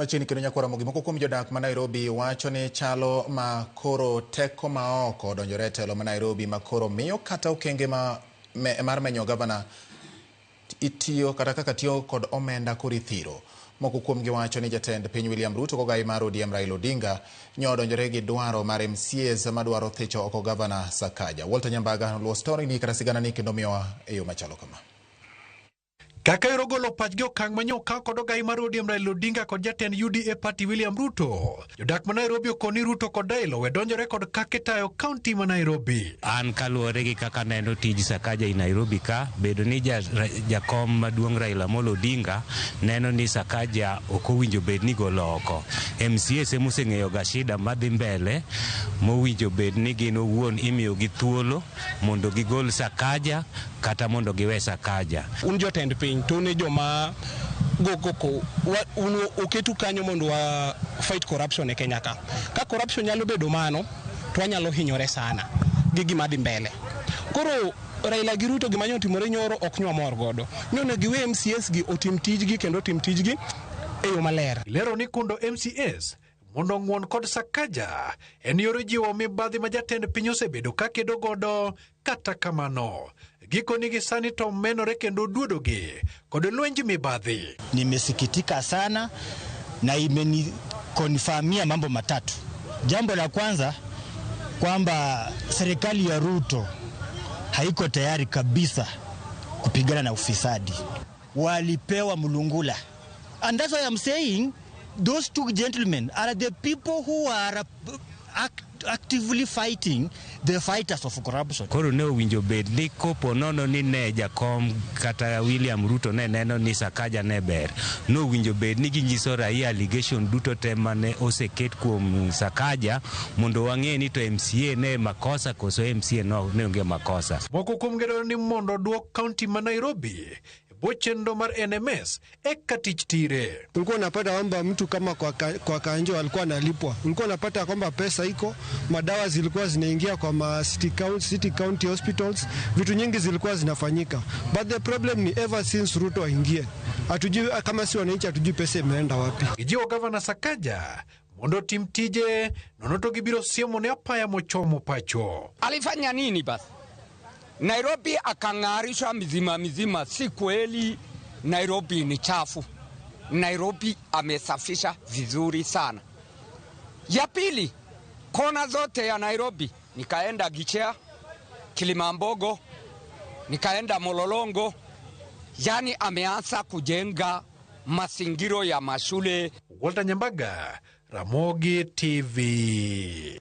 Machiegni kendo nyakwara Ramogi, moko kuom jodak ma Nairobi wacho ni chalo ma koro teko ma oko odonjore e telo ma Nairobi ma koro miyo kata okenge ma me, mar menyo gavana itiyo kata kaka tiyo kod omenda koro ithiro. Moko kuomgi wacho ni jatend piny William Ruto kogai mar ODM Raila Odinga nyo odonjore gi dwaro mar MCAs madwaro thicho oko gavana Sakaja. Walter Nyambaga noluwo story ni kata sigana ni kendo miyowa e yo machalo kama. Kaka ero golo pachgi okang' manye okaw kod ogai mar ODM Raila Odinga kod jatend UDA Party William Ruto. Jodak ma Nairobi okoni Ruto kod Raila owe donjore kod kaka itayo kaunti ma Nairobi. An kaluwore gi kaka aneno tij Sakaja i Nairobi ka, bedo ni jakom maduong' Raila Amolo Odinga neno ni Sakaja ok owinjo bed ni golo oko. MCAs ema oseng'eyo ga shida madhi mbele mowinjo bed ni gin owuon imiyogi thuolo mondo gigol Sakaja kata mondo giwe Sakaja. Un jotend piny to un e joma go koko un oketu kanyo mondo wa fight corruption e Kenya ka. Ka corruption nyalo bedo mano to wanyalo hinyore sana gi gima dhi mbele. Koro Raila gi Ruto gima nyo otimore nyoro ok nywa mor godo. Nyo onego giwe MCAs gi otim tijgi kendo otim tijgi e yo maler. Lero ni kundo MCAs mondo ong'uon kod Sakaja en yor jiwo mibadhi ma jatend piny osebedo ka kedo godo. Kata kamano, gikoni gi sani to menore kendo duodogi kod lwenj mibadhi. Nimesikitika sana na imenikonfamia mambo matatu. Jambo la kwanza kwamba serikali ya Ruto haiko tayari kabisa kupigana na ufisadi. Walipewa mlungula. And that's why I'm saying those two gentlemen are the people who are actively fighting the fighters of corruption. Koro ne owinjo bed ni kopo nono ni ne jakom kata William Ruto ne neno ni Sakaja ne ber, nowinjo bed ni ginyiso raia allegation duto te mane oseket kuom Sakaja mondo wang'e ni to MCA ne makosa koso MCA no ne onge makosa. Moko kuom gi ni mondo oduok kaunti ma Nairobi e bwo chenro mar NMS eka tich tire. Ulikuwa unapata kwamba mtu kama kwa Kanjo alikuwa analipwa, ulikuwa unapata kwamba pesa iko, madawa zilikuwa zinaingia kwa ma city county hospitals, vitu nyingi zilikuwa zinafanyika, but the problem ni ever since Ruto aingie, hatujui kama si wananchi, hatujui pesa imeenda wapi. Gijiwo gavana Sakaja mondo otim tije nono to gibiro siemo ne apaya mochomo pacho. Alifanya nini basi? Nairobi akang'arisha mzima mzima. Si kweli Nairobi ni chafu. Nairobi amesafisha vizuri sana. Ya pili, kona zote ya Nairobi, nikaenda Gichea, Kilimambogo, nikaenda Mololongo, yani ameanza kujenga mazingiro ya mashule. Walter Nyambaga, Ramogi TV.